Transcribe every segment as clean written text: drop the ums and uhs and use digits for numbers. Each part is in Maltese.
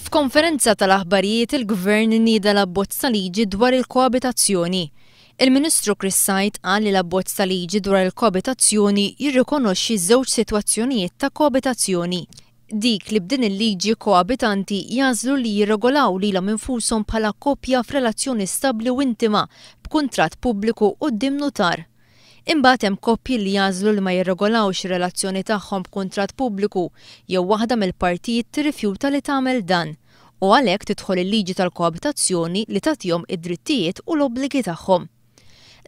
F'konferenza tal-aħbarijiet il-Gvern nieda l-abbozz ta' liġi dwar il-koabitazzjoni. Il-Ministru Chris Said qal li l-abbozz ta' liġi dwar il-koabitazzjoni jirrikonoxxi żewġ sitwazzjonijiet ta' koabitazzjoni. Dik li b'din il-liġi koabitanti jagħżlu li jirregolaw lilhom infushom bħala koppja f'relazzjoni stabbli u intima b'kuntratt pubbliku quddiem nutar. Imbagħad hemm koppji li jagħżlu li ma jirregolawx ir-relazzjoni tagħhom b'kuntratt pubbliku jew waħda mill-partijiet tirrifjuta li tagħmel dan u għalhekk tidħol il-liġi tal-koabitazzjoni li tagħtihom id-drittijiet u l-obbligi tagħhom.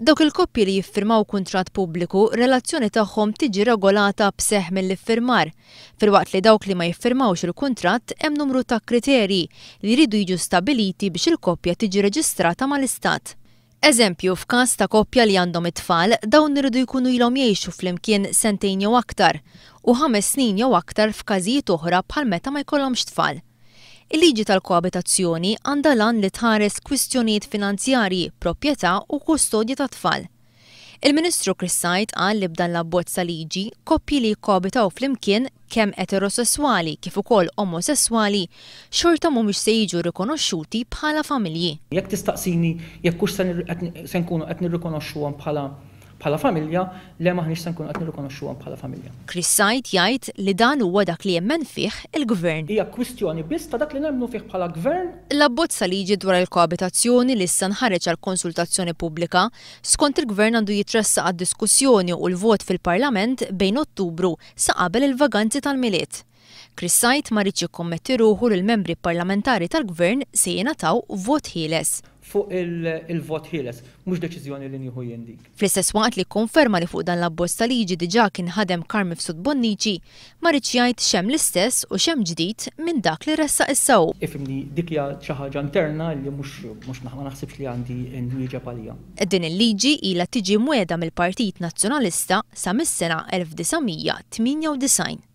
Dawk il-koppji li jiffirmaw kuntratt pubbliku, relazzjoni tagħhom tiġi regolata b'seħħ mill-iffirmar, filwaqt li dawk li ma jiffirmawx il-kuntratt hemm numru ta' kriterji li jridu jiġu stabbiliti biex il-koppja tiġi reġistrata mal-Istat. Eżempju, f'każ ta' koppja li għandhom it-tfal, dawn iridu jkunu ilhom jgħixu flimkien sentejn jew aktar, u ħames snin jew aktar f'każijiet oħra bħal meta ma jkollhomx tfal. Il-liġi tal-koabitazzjoni għandha l-għan li tħares kwistjonijiet finanzjarji, proprjetà u kustodja tat-tfal. Il-Ministru Chris Said qal li b'dan l-abbozz ta' liġi, koppji li jikkoabitaw flimkien, kemm eterosesswali kif ukoll omosesswali, xorta mhumiex se jiġu rikonoxxuti bħala familji. Jekk tistaqsini jekk hux se nkunu qed nirrikonoxxuhom bħala bħala familja, le m'aħniex se nkunu qed nirrikonoxxuhom bħala familja. Chris Said jgħid li dan huwa dak li jemmen fih il-Gvern. Hija kwistjoni biss ta' dak li nemmnu fih bħala Gvern. L-abbozz ta' liġi dwar il-koabitazzjoni li issa nħareġ għal konsultazzjoni pubblika, skont il-Gvern għandu jitressaq għad-diskussjoni u l-vot fil-Parlament bejn Ottubru sa qabel il-vaganzi tal-Milied. Chris Said ma riedx jikkommetti ruħu li l-membri parlamentari tal-Gvern se jingħataw vot ħieles. Fuq il-vot ħieles, mhux deċiżjoni li nieħu jien dik. Fl-istess waqt li kkonferma li fuq dan l-abbozz ta' liġi diġà kien ħadem Carm Mifsud Bonnici, ma riedx jgħid x'hemm l-istess u x'hemm ġdid minn dak li ressaq issa hu. Ifhimni, dik hija xi ħaġa interna li mhux mhux ma naħsibx li għandi nwieġeb għaliha. Din il-liġi ilha tiġi mwiegħda mill-Partit Nazzjonalista sa mis-sena 1998.